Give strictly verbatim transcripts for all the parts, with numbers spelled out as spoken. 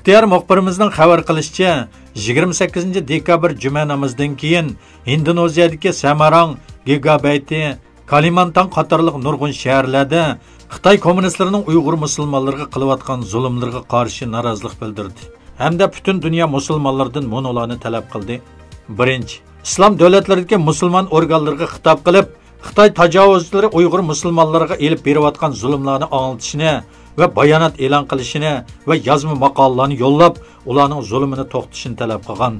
ئىختىيار مۇخبىرىمىزنىڭ خەۋەر قىلىشىچە، يىگىرمە سەككىزىنچى دېكابىر جۈمە نامىزىدىن كېيىن، ئىندونېزىيەدىكى سەماران، گىگابەيتى، كالىمانتان قاتارلىق نۇرغۇن شەھەرلەردە خىتاي كوممۇنىستلىرىنىڭ ئۇيغۇر مۇسۇلمانلىرىغا قىلىۋاتقان زۇلۇملىرىغا قارشى نارازىلىق بىلدۈردى ھەمدە پۈتۈن دۇنيا مۇسۇلمانلىرىدىن مۇنۇلارنى تەلەپ قىلدى. بىرىنچى، ئىسلام دۆلەتلىرىدىكى مۇسۇلمان ئورگانلىرىغا خىتاب قىلىپ، خىتاي تاجاۋۇزچىلىرى ئۇيغۇر مۇسۇلمانلىرىغا ئېلىپ بېرىۋاتقان زۇلۇملارنى ئاڭلىتىشنى ۋە بايانات ئېلان قىلىشىنى ۋە يازما ماقالىلارنى يوللاپ، ئۇلارنىڭ زۇلۇمىنى توختىتىشىنى تەلەپ قىلغان.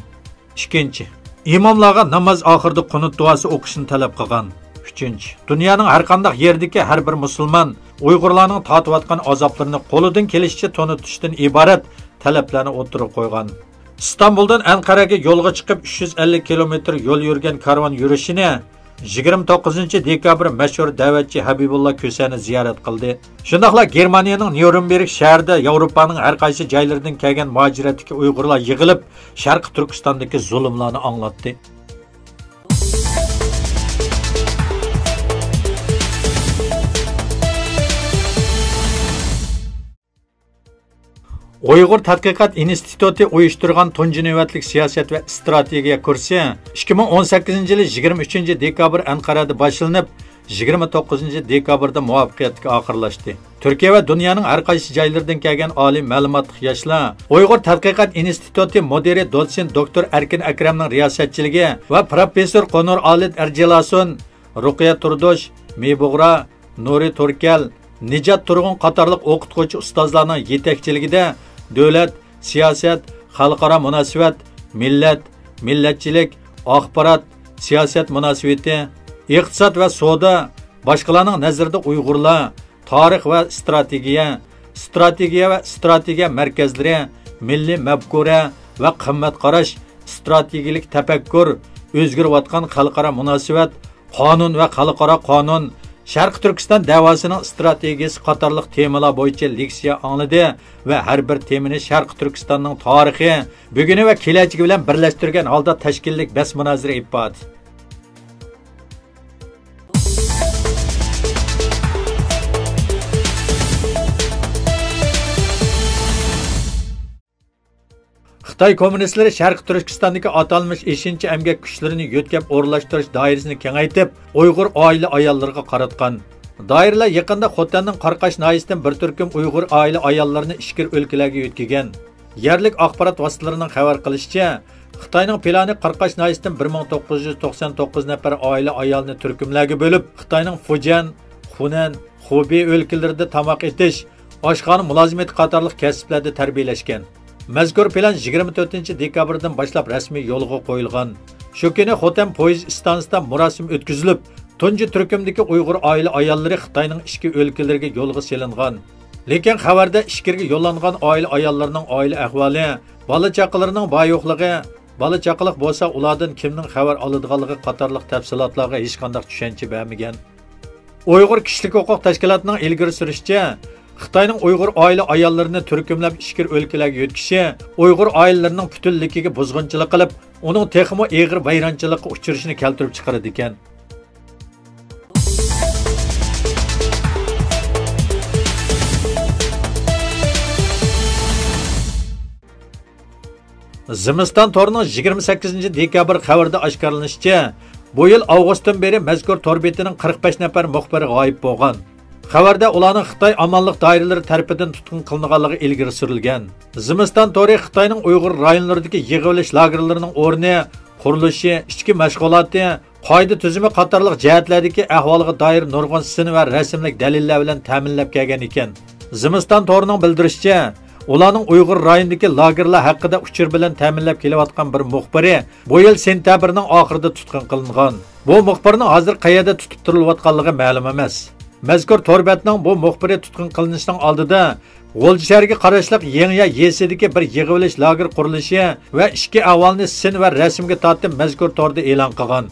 ئىككىنچى، ئىماملارغا ناماز ئاخىرىدا قۇنۇت دۇئاسى ئوقۇشنى تەلەپ قىلغان. ئۈچىنچى، دۇنيانىڭ ھەر قانداق يېرىدىكى ھەر بىر مۇسۇلمان ئۇيغۇرلارنىڭ تارتىۋاتقان ئازابلىرىنى قولىدىن كېلىشىچە تونۇتۇشتىن ئىبارەت تەلەپلەرنى ئوتتۇرىغا قويغان. ئىستانبۇلدىن ئەنقەرەگە يولغا چىقىپ، ئۈچ يۈز ئەللىك كىلومېتىر يول يۈرگەن كارۋان يۈرۈشىنى يىگىرمە توققۇزىنچى دېكابىر مەشھۇر دەۋەتچى ھەبىبۇللا كۆسەنى زىيارەت قىلدى. شۇنداقلا گېرمانىيەنىڭ نيۇرنبېرگ شەھىرىدە ياۋروپانىڭ ھەر قايسى جايلىرىدىن كەلگەن مۇھاجىرەتتىكى ئۇيغۇرلار يىغىلىپ، شەرقىي تۈركىستاندىكى زۇلۇملارنى ئاڭلاتتى. ئۇيغۇر تەتقىقات ئىنستىتۇتى ئۇيۇشتۇرغان تۇنجى نۆۋەتلىك سىياسەت ۋە ئىستراتېگىيە كۇرسى ئىككى مىڭ ئون سەككىزىنچى يىلى يىگىرمە ئۈچىنچى دېكابىر ئەنقەرەدە باشلىنىپ، يىگىرمە توققۇزىنچى دېكابىردە مۇۋەپپەقىيەتلىك ئاخىرلاشتى. تۈركىيە ۋە دۇنيانىڭ ھەر قايسى جايلىرىدىن كەلگەن ئالىي مەلۇماتلىق ياشلار ئۇيغۇر تەتقىقات ئىنستىتۇتى مۇدىرى دوتسېنت دوكتور ئەركىن ئەكرەمنىڭ رىياسەتچىلىكى ۋە پروفېسسور قونۇر ئالىت ئەرجىلاسۇن، رۇقىيە تۇردۇش، مى بۇغرا، نۇرى تۇركەل، نىجات تۇرغۇن قاتارلىق ئوقۇتقۇچى ئۇستازلارنىڭ يېتەكچىلىكىدە دۆلەت، سىياسەت، خەلقئارا مۇناسىۋەت، مىللەت، مىللەتچىلىك، ئاخبارات، سىياسەت مۇناسىۋىتى، ئىقتىساد ۋە سودا، باشقىلارنىڭ نەزىرىدە ئۇيغۇرلار، تارىخ ۋە ئىستراتېگىيە، ئىستراتېگىيە ۋە ئىستراتېگىيە مەركەزلىرى، مىللىي مەپكۇرە ۋە قىممەت قاراش، ئىستراتېگىيەلىك تەپەككۇر، ئۆزگىرىۋاتقان خەلقئارا مۇناسىۋەت، قانۇن ۋە خەلقئارا قانۇن، شەرقىي تۈركىستان دەۋاسىنىڭ ئىستراتېگىيىسى قاتارلىق تېمىلار بويىچە لېكسىيە ئاڭلىدى ۋە ھەر بىر تېمىنى شەرقىي تۈركىستاننىڭ تارىخى، بۈگۈنى ۋە كېلەچىكى بىلەن بىرلەشتۈرگەن ھالدا تەشكىللىك بەس مۇنازىرە ئېلىپ باردى. خىتاي كوممۇنىستلىرى شەرقىي تۈركىستاندىكى ئاتالمىش ئېشىنچا ئەمگەك كۈچلىرىنى يۆتكەپ ئورۇنلاشتۇرۇش دائىرىسىنى كېڭەيتىپ، ئۇيغۇر ئائىلە ئاياللىرىغا قاراتقان. دائىرىلەر يېقىندا خوتەننىڭ قاراقاش ناھىيەسىدىن بىر تۈركۈم ئۇيغۇر ئائىلە ئاياللىرىنى ئىچكىرى ئۆلكىلەرگە يۆتكىگەن. يەرلىك ئاخبارات ۋاسىتىلىرىنىڭ خەۋەر قىلىشىچە، خىتاينىڭ پىلانى قاراقاش ناھىيەسىدىن بىر مىڭ توققۇز يۈز توقسان توققۇز نەپەر ئائىلە ئايالنى تۈركۈملەرگە بۆلۈپ، خىتاينىڭ فۇجيەن، خۇنەن، خۇبېي ئۆلكىلىرىدە تاماق ئېتىش، ئاشخانا مۇلازىمىتى قاتارلىق كەسىپلەردە تەربىيەلەشكەن. مەزكۇر پىلان يىگىرمە تۆتىنچى دېكابىردىن باشلاپ رەسمىي يولغا قويۇلغان. شۇ كۈنى خوتەن پويىز ئىستانسىسىدا مۇراسىم ئۆتكۈزۈلۈپ، تۇنجى تۈركۈمدىكى ئۇيغۇر ئائىلە ئاياللىرى خىتاينىڭ ئىچكى ئۆلكىلىرىگە يولغا سېلىنغان. لېكىن خەۋەردە ئىچكىرىگە يوللانغان ئائىلە ئاياللىرىنىڭ ئائىلە ئەھۋالى، بالا چاقىلىرىنىڭ بار يوقلۇقى، بالا چاقىلىق بولسا ئۇلاردىن كىمنىڭ خەۋەر ئالىدىغانلىقى قاتارلىق تەپسىلاتلارغا ھېچقانداق چۈشەنچە بەرمىگەن. ئۇيغۇر كىشىلىك ھوقۇق تەشكىلاتىنىڭ ئىلگىرى سۈرۈشىچە، خىتاينىڭ ئۇيغۇر ئائىلە ئاياللىرىنى تۈركۈملەپ ئىچكىرى ئۆلكىلەرگە يۆتكىشى ئۇيغۇر ئائىلىلىرىنىڭ پۈتۈنلۈكىگە بۇزغۇنچىلىق قىلىپ، ئۇنىڭ تېخىمۇ ئېغىر ۋەيرانچىلىققا ئۇچرىشىنى كەلتۈرۈپ چىقىرىدىكەن. زىمىستان تورىنىڭ يىگىرمە سەككىزىنچى دېكابىر خەۋىرىدە ئاشكارىلىنىشىچە، بۇ يىل ئاۋغۇستتىن بېرى مەزكۇر تور بېتىنىڭ قىرىق بەش نەپەر مۇخبىرى غايىب بولغان. خەۋەردە ئۇلارنىڭ خىتاي ئامانلىق دائىرىلىرى تەرىپىدىن تۇتقۇن قىلىنغانلىقى ئىلگىرى سۈرۈلگەن. زىمىستان تورى خىتاينىڭ ئۇيغۇر رايونلىرىدىكى يىغىۋېلىش لاگېرلىرىنىڭ ئورنى، قۇرۇلۇشى، ئىچكى مەشغۇلاتى، قائىدە تۈزۈمى قاتارلىق جەھەتلەردىكى ئەھۋالىغا دائىر نۇرغۇن سىن ۋە رەسىملىك دەلىللەر بىلەن تەمىنلەپ كەلگەن ئىكەن. زىمىستان تورىنىڭ بىلدۈرۈشىچە، ئۇلارنىڭ ئۇيغۇر رايونىدىكى لاگېرلار ھەققىدە ئۇچۇر بىلەن تەمىنلەپ كېلىۋاتقان بىر مۇخبىرى بۇ يىل سېنتەبىرنىڭ ئاخىرىدا تۇتقۇن قىلىنغان. بۇ مۇخبىرنىڭ ھازىر قەيەردە تۇتۇپ تۇرۇلۇۋاتقانلىقى مەلۇم ئەمەس. مەزكۇر تور بەتنىڭ بۇ مۇخبىرى تۇتقۇن قىلىنىشىنىڭ ئالدىدا غۇلجا شەھىرىگە قاراشلىق يېڭىيا يېسىدىكى بىر يىغىۋېلىش لاگېر قۇرۇلۇشى ۋە ئىچكى ئەھۋالنى سىن ۋە رەسىمگە تارتىپ مەزكۇر توردا ئېلان قىلغان.